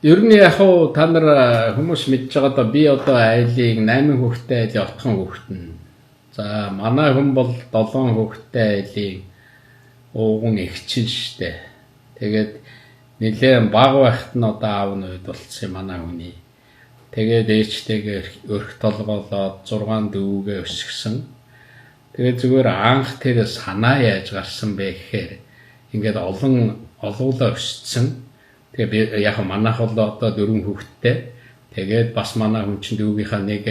Ер нь яг хуу та нар хүмүүс мэдж байгаа доо, би одоо айлын 8 хүүхэдтэй айлын отхон хүүхэд нь. За манай хүн бол 7 хүүхэдтэй айлын ууган эгчин штэ. Тэгээд нэлээд бага байхад нь одоо аав нь уйд болцсон манай хүний. Тэгээд ээжтэйгээ өрх толгоолоод 6 дүүгээ өсгсөн. Тэгээд зүгээр анх тэр санаа яаж гарсан бэ гэхээр ингээд олон олуулаа өссөн. Тэгээ би яг манайх бол одоо 4 хүүхэдтэй. Тэгээд бас манай хүн чинь дүүгийнхаа нэг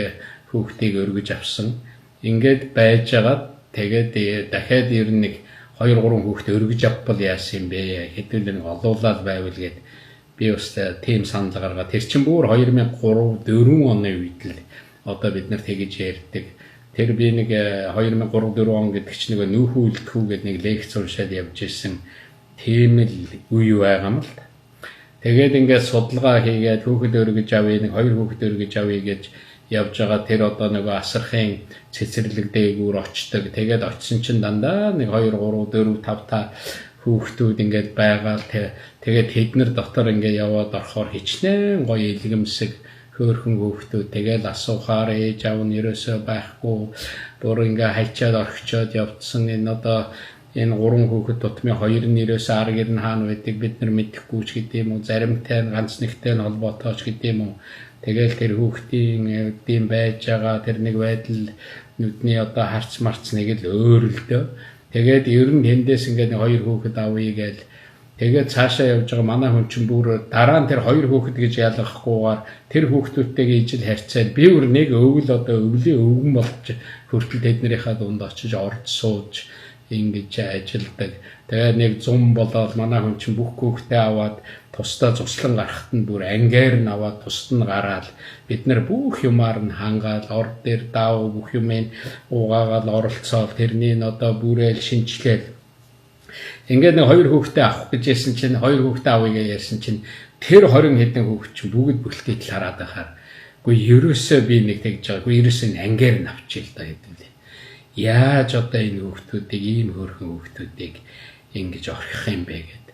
хүүхдийг өргөж авсан. Ингээд байжгаад тэгээд дахиад ер нь нэг 2 3 хүүхд өргөж авбал яасан юм бэ? Хэдүүлээ нэг олуулаад байвал гээд би бас тийм санал гаргаад тэр чинь бүр 2003 4 оны үед л одоо бид нар тэгэж ярьдаг. Тэр би нэг 2003 4 он гэдэг чинь нэг нүүхүү үлдэхүү гэдэг нэг лекц уншаад явж исэн тийм л үе байгаа юм л. Тэгээд ингээд судалгаа хийгээд хүүхэд өргөж авъя, нэг хоёр хүүхэд өргөж авъя гэж явж байгаа тэр одоо нөгөө асархын цэцэрлэг дээгүүр очдог. Тэгээд очисон чинь дандаа нэг 2 3 4 5 та хүүхдүүд ингээд байгаа л тэгээд тэд нар дотор ингээд яваад орохоор хичнээн гоё илгэмсэг хөөрхөн хүүхдүүд тэгэл асуухаар ээж аав нь ерөөсөө байхгүй бүр ингээ хайчаад орхичоод явдсан. Энэ одоо энэ гурван хүүхэд тутмын хоёр нь ерөөсөө ар гэр нь хаана байдгийг бид нар мэдэхгүй ч гэдэг юм уу, заримтай нь ганц нэгтэй нь холбоотой ч гэдэг юм уу. Тэгэл тэр хүүхдийн үдийн байж байгаа тэр нэг байдал нүдний одоо харц марц нэг л өөр л дөө. Тэгээд ер нь тэндээс ингээд нэг хоёр хүүхэд авъя гээл тэгээд цаашаа явж байгаа манай хүн чинь бүр дараа нь тэр хоёр хүүхэд гэж ялгахгүйгээр тэр хүүхдүүдтэйгээ ижил харьцаад би бүр нэг өвөл одоо өвлийн өвгөн болж хүртэл тэднэрийнхаа дунд очиж орж сууж ингэж ажилдаг. Тэгээд нэг 100 болоод манай хүн чинь бүх хүүхдээ аваад тусдаа цуслан гарахт нь бүр ангаар нь аваад тусад нь гараал бид нар бүх юмар нь хангаал ор дээр даав бүх юмыг угаагаал оролцоол тэрний нь одоо бүрээл шинчлээл. Ингээд нэг хоёр хүүхдээ авах гэж ярьсан чинь хоёр хүүхдээ авъя гэж ярьсан чинь тэр 20 хэдэн хүүхд чинь бүгд бүлтгийтэл хараад байхаар үгүй ерөөсөө би нэг тэгж байгаа. Үгүй ерөөсөө ангаар нь авчил та гэдэг лээ. Яаж одоо энэ хүүхдүүдийг ийм хөөрхөн хүүхдүүдийг ингэж орхих юм бэ гэд.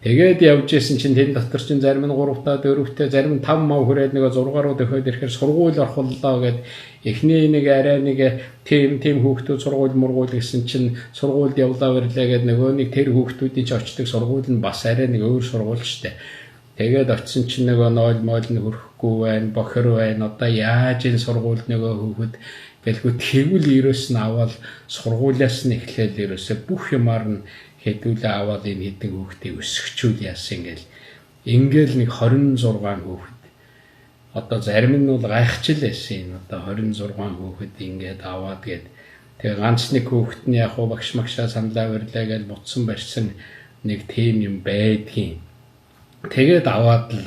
Тэгээд явж исэн чинь тэн дотор чинь зарим нь 3 та 4 та зарим нь 5 мав хүрээд нэг 6 руу дөхөөд ирэхээр сургууль орхоллоо гэд эхний нэг арай нэг тийм хүүхдүүд сургууль мургуул гэсэн чинь сургуульд явлаа ирлээ гэд нөгөө нэг тэр хүүхдүүдийн ч очдог сургууль нь бас арай нэг өөр сургууль штэ. Тэгээд очисон чинь нөгөө 0 мойл нь хүрэхгүй байна, бохир байна. Одоо яаж энэ сургуульд нөгөө хүүхэд гэлгүй тэгвэл ерөөс нь аваад сургуулиас нь эхлээл ерөөсөө бүх юмар нь хэдүүлээ аваад энэ хэдэн хүүхдийг өсгчүүл яасан ингээл ингээл нэг 26 хүүхэд одоо зарим нь бол гайхчил байсан энэ одоо 26 хүүхэд ингээд аваад гээд тэгээ ганц нэг хүүхэд нь яг хуу багш магшаа саналаа барьлаа гэж бутсан барьсан нэг тийм юм байдгийн. Тэгээд аваад л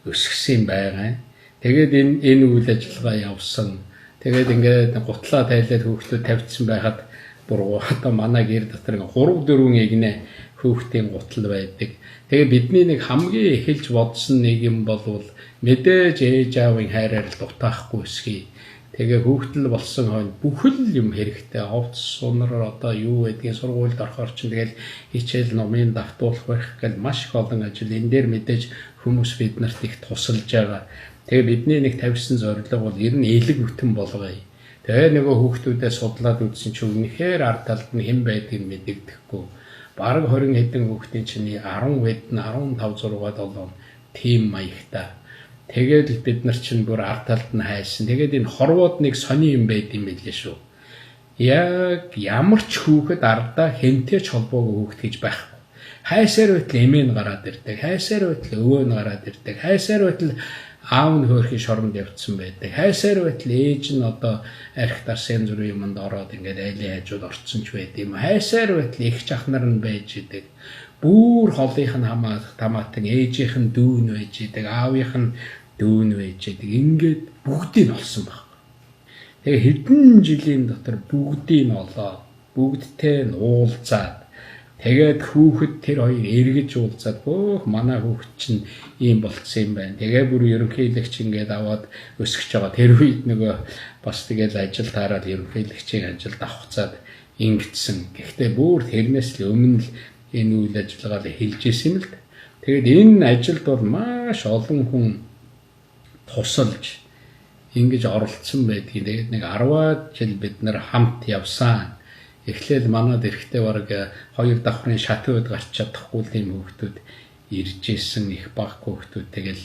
өсгсөн байгаа. Тэгээд энэ үйл ажиллагаа явсан. Тэгээд ингээд гутлаа тайлаад хүүхдүүд тавьчихсан байхад бүр одоо манай гэр дотор 3 4 эгнэ хүүхдийн гутал байдаг. Тэгээ бидний нэг хамгийн эхэлж бодсон нэг юм болвол мэдээж ээж аавын хайраар л дутаахгүй өсгий. Тэгээ хүүхдэл болсон хойно бүхэл юм хэрэгтэй. Овц сунар одоо юу гэдгийг сургуульд орохоор чинь тэгэл хичээл номын давтуулах барих гэл маш их олон ажил. Энэ дээр мэдээж хүмүүс биднэрт их тусалж байгаа. Тэгээ бидний нэг тавьсан зорилго бол ер нь элэг бүтэн болгоё. Тэгээ нөгөө хүүхдүүдээ судлаад үзсэн чинь үнэхээр ард талд нь хэн байдгийг мэдэгдэхгүй. Бараг 20 хэдэн хүүхдийн чинь 10 хэдэн 15 6 7 тийм маягтай. Тэгээд л бид нар чинь бүр ард талд нь хайсан. Тэгээд энэ хорвоод нэг сони юм байд юм билээ шүү. Яг ямар ч хүүхэд ардаа хэнтэй ч холбоогүй хүүхэд гэж байхгүй. Хайсаар байтал эмээ нь гараад ирдэг. Хайсаар байтал өвөө нь гараад ирдэг. Хайсаар байтал аав нь хөөрхий шоронд явцсан байдаг. Хайсаар байтал ээж нь одоо арх дарс янз бүрийн юмд ороод ингээд айлын хажууд орцсон ч байд юм. Хайсаар байтал эгч ах нар нь байж идэг. Бүр холынх нь хамаатан ээжийнх нь дүү нь байж идэг. Аавынх нь дүү нь байж идэг. Ингээд бүгдийг нь олсон баг. Тэгээ хэдэн жилийн дотор бүгдийг нь олоод бүгдтэй нь уулзаад тэгээд хүүхэд тэр хоёр эргэж уулзаад бөөх манай хүүхэд чинь ийм болцсон юм байна. Тэгээ бүр ерөнхийлөгч ингээд аваад өсгөж байгаа. Тэр үед нөгөө бас тэгэл ажил таарад ерөнхийлөгчийн ажилд авахцаад ингэдсэн. Гэхдээ бүр тэрнээс л өмнө л энэ үйл ажиллагаа хэлж исэн юм л. Тэгээд энэ ажилд бол маш олон хүн тусалж ингэж оролцсон байдгийг. Тэгээд нэг 10 жил бид нар хамт явсан. Эхлээл манад эрэхтэй бараг хоёр давхрын шатууд гарч чадахгүй тийм хүүхдүүд ирж исэн, их бага хүүхдүүд. Тэгэл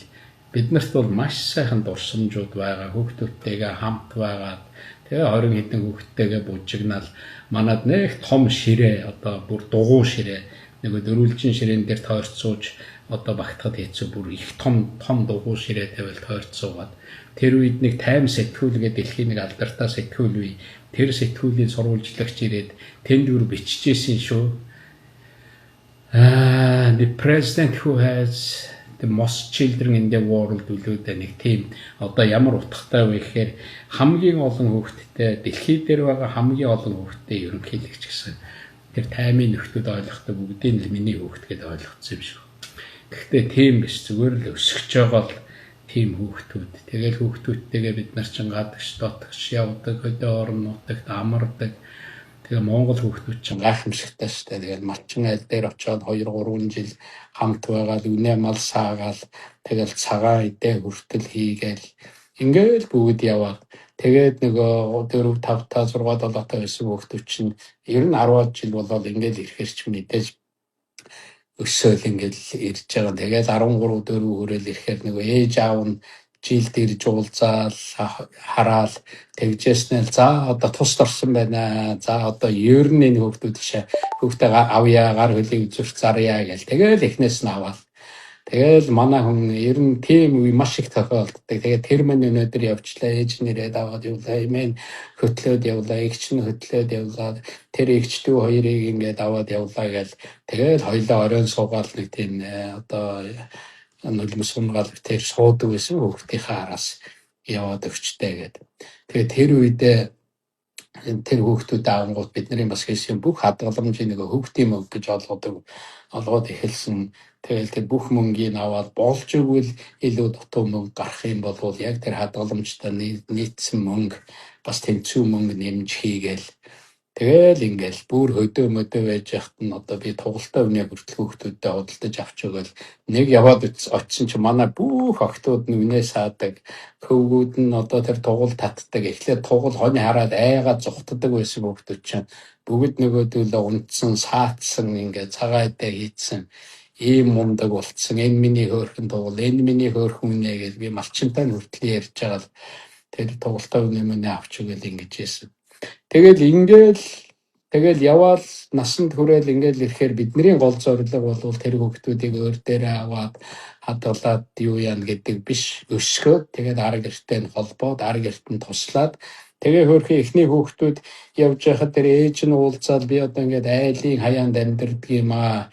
бид нарт бол маш сайхан дурсамжууд байгаа. Хүүхдүүдтэйгээ хамт байгаад тэгээ 20 хэдэн хүүхдтэйгээ бужигнаал манад нэг том ширээ, одоо бүр дугуй ширээ, нөгөө дөрвөлжин ширээн дээр тойрцууж одоо багтахад хэцүү, бүр их том том дугуй ширээ тавиал тойрцуугаад тэр үед нэг тайм сэтгүүл гэдэг дэлхийн нэг алдартай сэтгүүл бий. Тэр сэтгүүлийн сурвалжлагч ирээд тэнд бүр биччихсэн шүү. The president who has the most children in the world үлүүдэ нэг тийм одоо ямар утгатай вэ гэхээр хамгийн олон хүүхэдтэй, дэлхий дээр байгаа хамгийн олон хүүхэдтэй ерөнхийлөгч гэсэн тэр таймын нөхдүүд ойлгохдоо бүгдийг л миний хүүхэд гэдээ ойлгоцсон юм шиг. Гэхдээ тийм биш, зүгээр л өсөж байгаа л тийм хүүхдүүд. Тэгэл хүүхдүүдтэйгээ бид нар чинь гадагш дотогш явдаг, хөдөө орон нутагт амардаг. Тэгээ Монгол хүүхдүүд чинь гайхамшигтай штэ. Тэгэл малчин айл дээр очиод 2 3 жил хамт байгаад үнэ мал саагаал, тэгэл цагаан идэ хүртэл хийгээл ингээл бүгд яваад, тэгээд нөгөө 4 5 та 6 7 та байсан хүүхдүүд чинь ер нь 10 жил болоод ингээл ирэхэр ч мэдээж өсөөл ингээл ирж байгаа. Тэгэл 13 4 хүрээл ирэхээр нөгөө ээж аав нь жилд ирж уулзаал хараал тэгжээснээр за одоо тус орсон байна. За одоо ер нь энэ хүүхдүүд тийшээ хүүхдээ авъя, гар хөлийг зүрх зарья гэл тэгэл эхнээс нь аваад. Тэгэл манай хүн ер нь тийм үе маш их тохиолддог. Тэгээд тэр мань өнөөдөр явчлаа, ээж нэрээд аваад явлаа, эмээ хөтлөөд явлаа, эгч нь хөтлөөд явлаа. Тэр эгч дүү хоёрыг ингээд аваад явлаа гэл тэгэл хоёлоо оройн суугаал нэг тийм одоо нулимс унгаал тэр суудаг байсан, хүүхдийнхээ араас яваад өгчтэй гэдэг. Тэгээд тэр үедээ тэр хүүхдүүд авангууд бидний бас хийсэн бүх хадгаламжийг нөгөө хүүхдийн мөнгө гэж олгодог, олгоод эхэлсэн. Тэгэл тэр бүх мөнгийг аваад болж өгвөл илүү дутуу мөнгө гарах юм бол яг тэр хадгаламжтай нийцсэн мөнгө бас тэнцүү мөнгө нэмж хийгээл тэгэл ингээл бүр хөдөө мөдөө байж яхад нь одоо би тугалтай үнэ хүртэл хүүхдүүдтэй худалдаж авч өгөөл нэг яваад очисон чи манай бүх охтууд нь үнэ саадаг, хөвгүүд нь одоо тэр тугал татдаг. Эхлээд тугал хоны хараад айгаа зугтдаг байсан хүүхдүүд чинь бүгд нөгөөдөлөө унтсан, саатсан, ингээд цагаан идэ хийцэн ийм мундаг болцсон. Энэ миний хөөрхөн тугал, энэ миний хөөрхөн үнэ гэж би малчинтай нь хүртэл ярьж байгаа л тэр тугалтай үнэ мөнэ авч өгөөл ингэж ийсэн. Тэгэл ингээл тэгэл яваал насанд хүрээл ингээл ирэхээр бидний гол зорилго бол тэр хүүхдүүдийг өөр дээрээ аваад хадгалаад юу яана гэдэг биш, өсгөөд тэгээд ар гэртээ нь холбоод, ар гэрт нь туслаад, тэгээ хөөрхөн эхний хүүхдүүд явж байхад тэр ээж нь уулзаад би одоо ингээд айлын хаяанд амьдардаг юм аа,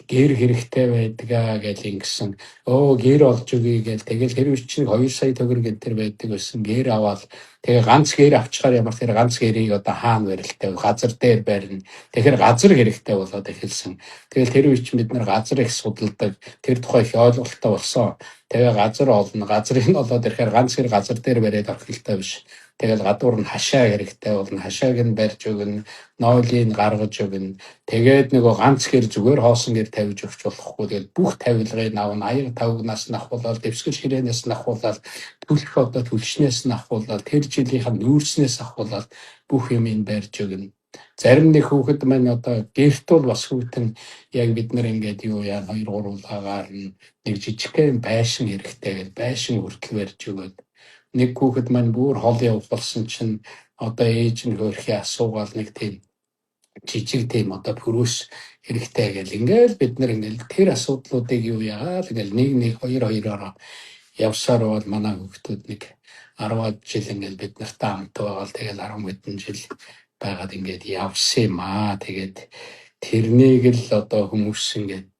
гэр хэрэгтэй байдгаа гэл ингэсэн. Өө, гэр олж өгье гэл тэгэл тэр үе чинь 2 сая төгрөг энэ төр байдаг байсан. Гэр аваад тэгээ ганц гэр авчгаар ямар тэр ганц гэрийг одоо хаана барилтай, газар дээр барина. Тэгэхээр газар хэрэгтэй болоод эхэлсэн. Тэгэл тэр үе чинь бид нар газар их судалдаг. Тэр тухай их ойлголттой болсон. Тэгээ газар олно. Газрыг нь олоод ирэхээр ганц гэр газар дээр бариад орхилтой биш. Тэгэл гадуур нь хашаа хэрэгтэй болно. Хашааг нь барьж өгнө, нойлыг гаргаж өгнө. Тэгээд нөгөө ганц гэр зүгээр хоосон гэр тавьж өгч болохгүй. Тэгэл бүх тавилгыг авна. Аяга тавигнаас нь ахуулаад, дэвсгэр ширээнээс нь ахуулаад, түлх одоо түлшнээс нь ахуулаад, тэр жилийнх нь нүүрснээс ахуулаад бүх юмыг барьж өгнө. Зарим нэг хүүхэд маань одоо гэрт бол бас хүүтэн яг бид нар ингээд юу яа 2 3 лагаар нэг жижигхэн байшин хэрэгтэй гэж байшин хүртэл барьж өгөөд, нэг хүүхэд маань бүр хол явах болсон чинь одоо ээж нь хөөрхий асуугаал нэг тийм жижиг тийм одоо пүрүүс хэрэгтэй гэл ингээл бид нар ингээл тэр асуудлуудыг юу яагаал ингээл нэг нэг хоёр хоёроор явсаар бол манай хүүхдүүд нэг 10 жил ингээл бид нартай хамт байгаа л тэгэл 10 хэдэн жил байгаад ингээд явсан юм аа. Тэгээд тэрнийг л одоо хүмүүс ингээд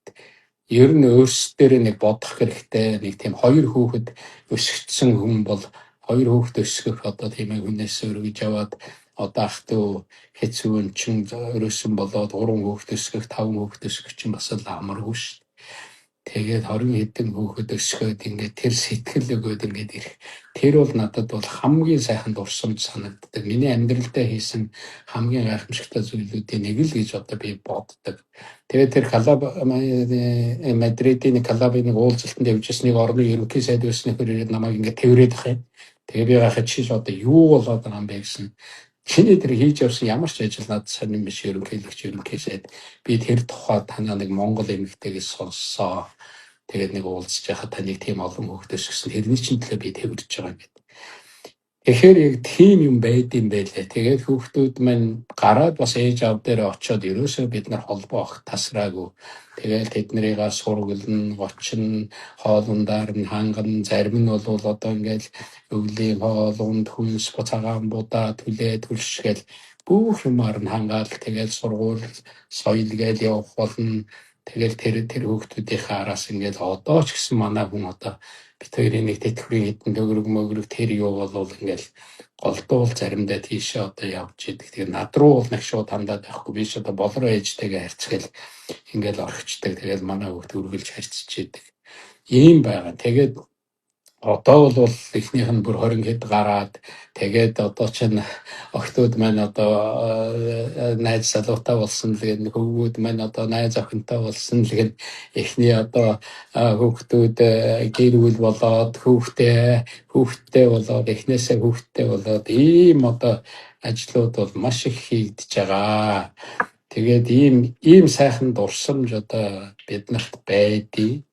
ер нь өөрсдөө нэг бодох хэрэгтэй. Нэг тийм хоёр хүүхэд өсгөцсөн хүн бол хоёр хүүхэд өсгөх одоо тийм хүнээс өргөж аваад одоо ах дүү хэцүү өн чин өрөөсөн болоод гурван хүүхэд өсгөх, таван хүүхэд өсгөх чинь бас л амаргүй шүү дээ. Тэгээд 20 хэдэн хүүхэд өсгөөд ингээд тэр сэтгэл өгөөд ингээд ирэх. Тэр бол надад бол хамгийн сайхан дурсамж санагддаг. Миний амьдралдаа хийсэн хамгийн гайхамшигтай зүйлүүдийн нэг л гэж одоо би боддог. Тэгээд тэр Калаб Мадридын нэг Калабын нэг уулзалтанд явж байсан нэг орны ерөнхий сайд байсан нөхөр ирээд намайг ингээд тэврээд ах юм. Тэгээ би гайхаж, чи одоо юу болоод байгаа юм бэ гэсэн. Чиний тэр хийж явсан ямар ч ажил надад сонирн биш, ерөнхийлөгч, ерөнхий сайд. Би тэр тухай танаа нэг Монгол эмэгтэйгээс сонссоо. Тэгээд нэг уулзж байхад таныг тийм олон хүүхдээс гэсэн тэрний чинь төлөө би тэвэрж байгаа юм гэдэг. Тэгэхээр яг тийм юм байд юм байлээ. Тэгээд хүүхдүүд маань гараад бас ээж аав дээр очиод ерөөсөө бид нар холбоо огт тасраагүй. Тэгээд тэднэрийгээ сургална, гочин, хоолундаар нь хангана, зарим нь бол одоо ингээл өвлийн хоол, унд хүнс, цагаан будаа түлээ түлшгээл бүх юмар нь хангаал, тэгэл сургууль, соёл гээл явах болно. Тэгэл тэр хүүхдүүдийнхээ араас ингээл одоо ч гэсэн манай хүн одоо бид хоёрын нэг тэтгэврийн хэдэн төгрөг мөгрөг тэр юу болвол ингээл голдуул заримдаа тийшээ одоо явж идэг. Тэгээ над руу бол нэг шууд хандаад байхгүй. Би ч одоо болроо ээжтэйгээ харьцгээл ингээл орхичдаг. Тэгэл манай хүүхд үргэлж харьцаж идэг. Ийм байгаа. Тэгээд одоо бол эхнийх нь бүр 20 хэд гараад, тэгээд одоо чинь охтууд маань одоо найз залуутай болсон л гэн, хөвгүүд маань одоо найз охинтой болсон л гэн, эхний одоо хүүхдүүд гэр бүл болоод, хүүхэдтэй болоод, эхнээсээ хүүхэдтэй болоод, ийм одоо ажлууд бол маш их хийгдэж байгаа. Тэгээд ийм сайхан дурсамж одоо бид нарт байдгийг.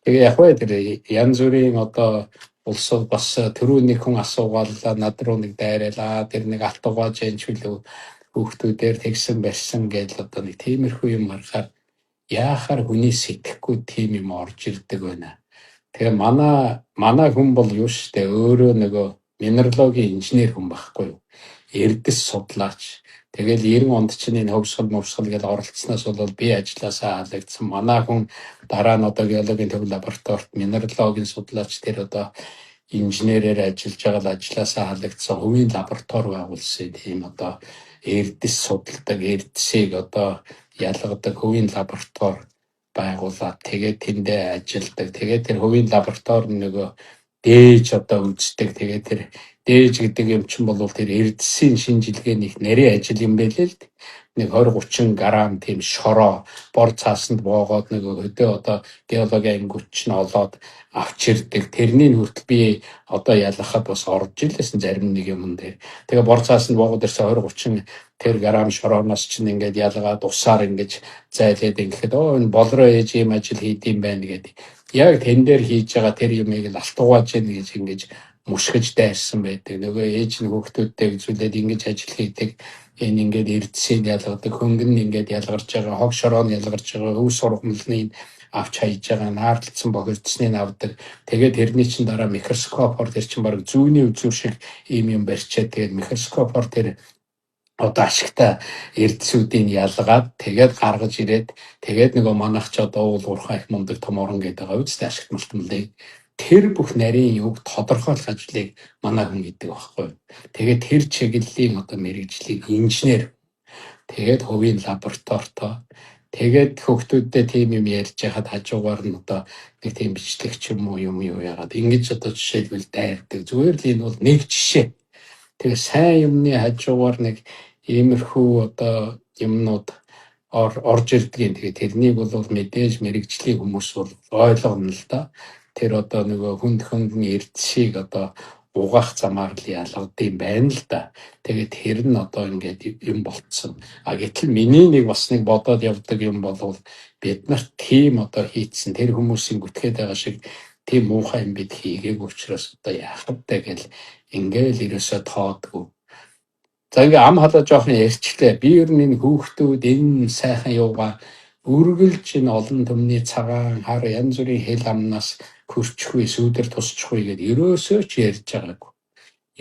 Тэгээ яг бай, тэр янз бүрийн одоо улсууд бас түрүү нэг хүн асуугаал над руу нэг дайрал, тэр нэг алт угааж яан ч билүү, хүүхдүүдээр тэгсэн барьсан гэж одоо нэг тиймэрхүү юм харахаар яахаар хүний сэтгэхгүй тийм юм орж ирдэг байна. Тэгээ манай хүн бол юу штэ, өөрөө нөгөө минералогийн инженер хүн байхгүй юу? Эрдэс судлаач. Тэгэл 90 онд чинь энэ хөвсгөл мөвсгөл гэж оролцсноос бол би ажилласаа халагдсан. Манай хүн дараа нь одоо геологийн төв лабораторид минералогийн судлаач, тэр одоо инженерээр ажиллаж байгаа л ажилласаа халагдсан, хувийн лаборатори байгуулсан, тийм одоо эрдэс судалдаг, эрдэсийг одоо ялгадаг хувийн лаборатори байгуулад, тэгээд тэндээ ажилладаг. Тэгээд тэр хувийн лаборатори нөгөө дээж одоо үздэг. Тэгээд тэр дээж гэдэг юм чинь бол тэр эрдэсийн шинжилгээний их нарийн ажил юм байлээ л дээ. Нэг 20 30 грамм тийм шороо бор цаасанд боогоод нөгөө хөдөө одоо геологийн ангиуд чинь олоод авч ирдэг. Тэрний хүртэл би одоо ялгахад бас орж илээсэн зарим нэг юм дээр. Тэгээ бор цаасанд боогоод ирсэн 20 30 тэр грамм шорооноос чинь ингээд ялгаад усаар ингэж зайлаад ингээд оо, энэ болроо ээж ийм ажил хийдэм байх гэдэг. Яг тэн дээр хийж байгаа тэр юмыг л алт угааж яах гэж ингэж мушгиж дайрсан байдаг. Нөгөө ээж нь хүүхдүүдтэй үзүүлээд ингэж ажил хийдэг. Энэ ингээд эрдэсийг ялгадаг, хөнгөн нь ингээд ялгарч байгаа, хог шороо нь ялгарч байгаа, өв сургамлныг авч хайж байгаа, наарлцсан бохирдсныг авдаг. Тэгээд тэрний чинь дараа микроскопоор тэр чинь баг зүүнний үзүүр шиг ийм юм барьчаад, тэгээд микроскопоор тэр одоо ашигтай эрдэсүүдийг ялгаад, тэгээд гаргаж ирээд, тэгээд нөгөө манайх ч одоо уул уурхай их мундаг том орон гэдэг байгаа үстэй, ашигт малтмалыг тэр бүх нарийн юг тодорхойлох ажлыг манай хүн хийдэг байхгүй. Тэгээд тэр чиглэлийн одоо мэргэжлийг инженер, тэгээд хувийн лабораторитой, тэгээд хүүхдүүдтэй тийм юм ярьж байхад хажуугаар нь одоо нэг тийм бичлэг ч юм уу юм юу яагаад ингэж одоо жишээлбэл дайрдаг. Зүгээр л энэ бол нэг жишээ. Тэгээ сайн юмны хажуугаар нэг иймэрхүү одоо юмнууд орж ирдгийг. Тэгээ тэрнийг бол мэдээж мэргэжлийн хүмүүс бол ойлгоно л да. Тэр одоо нөгөө хүнд хөнгөн эрдэсийг одоо угаах замаар л ялгадсан байна л да. Тэгээд тэр нь одоо ингээд юм болцсон. А гэтэл миний нэг бас нэг бодоод явдаг юм бол бид нарт тийм одоо хийцэн тэр хүмүүсийн гүтгээд байгаа шиг тийм муухай юм бид хийгээгүй учраас одоо яах вэ гэл ингээл ерөөсөө тоодгүй. За, ингээ ам халаа жоохон ярьчлаа. Би ер нь энэ хүүхдүүд энэ сайхан юугаа үргэлж энэ олон түмний цагаан хар янз бүрийн хэл амнаас хөрчихгүй, сүүдэр тусчихгүй гэдээ ерөөсөө ч ярьж байгаагүй.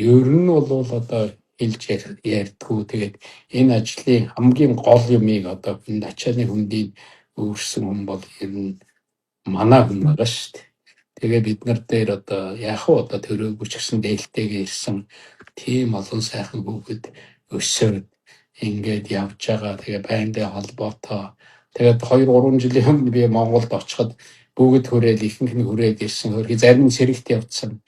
Ер нь бол одоо хэлж ярьдгүү. Тэгээд энэ ажлын хамгийн гол юмыг одоо энэ ачааны хөндийг өөрсөн хүн бол ер нь манай хүн байгаа шүү дээ. Тэгээ бид нар дээр одоо яг уу одоо төрөөгүй ч гэсэн дээлтэйгээ ирсэн тийм олон сайхан хүүхэд өсөөд ингээд явж байгаа. Тэгээ байнгын холбоотой. Тэгээд 2 3 жилийн өмнө би Монголд очиход Бүгд хүрээл, ихэнх нь хүрээд ирсэн. Хөрхи зарим нь сэрэгт явцсан.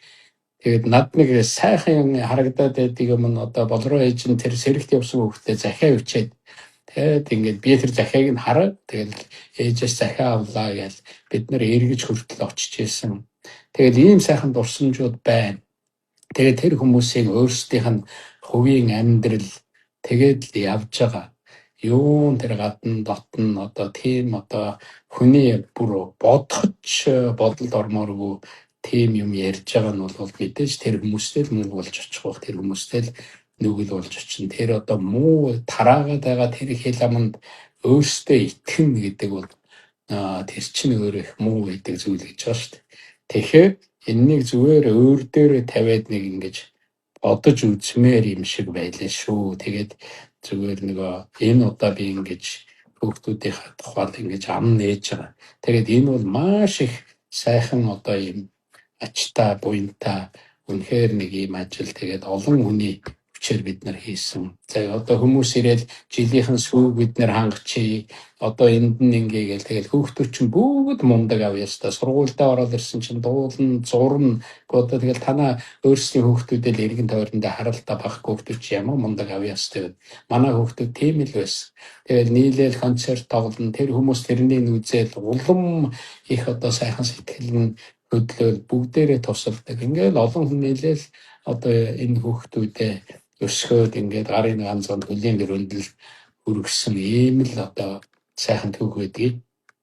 Тэгээд над нэг сайхан харагдаад байдаг юм нь одоо Болроо ээж нь тэр сэрэгт явсан хүүхдээ захиа өчөөд, тэгээд ингээд би тэр захиаг нь хараад, тэгэл ээжээс захиа авлаа гэж бид нар эргэж хүртэл очиж исэн. Тэгэл ийм сайхан дурсамжууд байна. Тэгээд тэр хүмүүсийн өөрсдийнх нь хувийн амьдрал тэгээд л явж байгаа. Юун тэр гадна дотн одоо тийм одоо хүний бүр бодохч бодолд ормооргүй тийм юм ярьж байгаа нь бол мэдээж тэр хүмүүстэй л муу болж очих байх, тэр хүмүүстэй л нүгэл болж очино. Тэр одоо муу тараагаад байгаа тэр хэл аманд өөрсдөө итгэнэ гэдэг бол тэр чинь өөр их муу байдаг зүйл гэж байгаа шүү дээ. Тэгэхээр энэнийг зүгээр өөр дээрээ тавиад нэг ингэж бодож үзмээр юм шиг байлаа шүү. Тэгээд зүгээр нөгөө энэ удаа би ингэж хүүхдүүдийнхээ тухайд ингэж ам нээж байгаа. Тэгээд энэ бол маш их сайхан одоо юм ачтай, буянтай, үнэхээр нэг ийм ажил, тэгээд олон хүний хүчээр бид нар хийсэн. За, одоо хүмүүс ирээл жилийнхэн сүүг бид нар хангачи, одоо энд нь ингээ гээл, тэгэл хүүхдүүд чинь бүгд мундаг авъя ста, сургуульдаа ороод ирсэн чинь дуулна, зурна. Одоо тэгэл танаа өөрсдийн хүүхдүүдээ л эргэн тойрондоо харалтаа бах, хүүхдүүд чи ямар мундаг авъя ста. Манай хүүхдүүд тийм л байсан. Тэгэл нийлээл концерт тоглоно. Тэр хүмүүс тэрнийг үзээл улам их одоо сайхан сэтгэл нь хөдлөөл, бүгдээрээ тусалдаг. Ингээл олон хүн нийлээл одоо энэ хүүхдүүдээ өсгөөд ингээд гарын ганцхан хөлийн дөрөнд л хүргэсэн ийм л одоо сайхан түүх байдгийг.